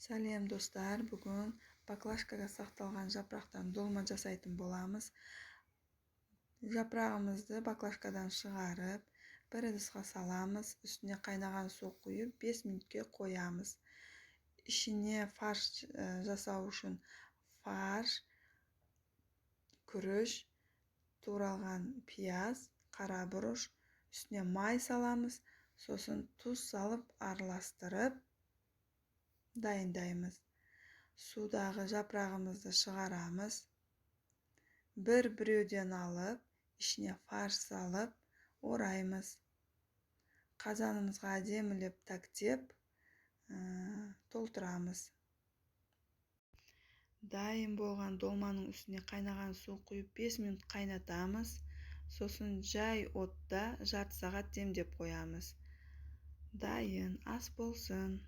Сәлем, достар! Бүгін баклажкаға сақталған жапырақтан долма жасайтын боламыз. Жапырағымызды баклажкадан шығарып, бір ыдысқа саламыз. Үстіне қайнаған су құйып, 5 минутке қоямыз. Ішіне фарш жасау үшін фарш, күріш, туралған пияз, қара бұрыш, үстіне май саламыз. Сосын тұз салып, араластырып дайындаймыз. Судағы жапырағымызды шығарамыз. бір біреуден алып, ішіне фарш салып ораймыз. Қазанымызға әдемілеп тәктеп толтырамыз. Дайын болған долманың үстіне қайнаған су құйып, 5 минут қайнатамыз. Сосын жай отта жарты сағат демдеп қоямыз. Дайын. Ас болсын!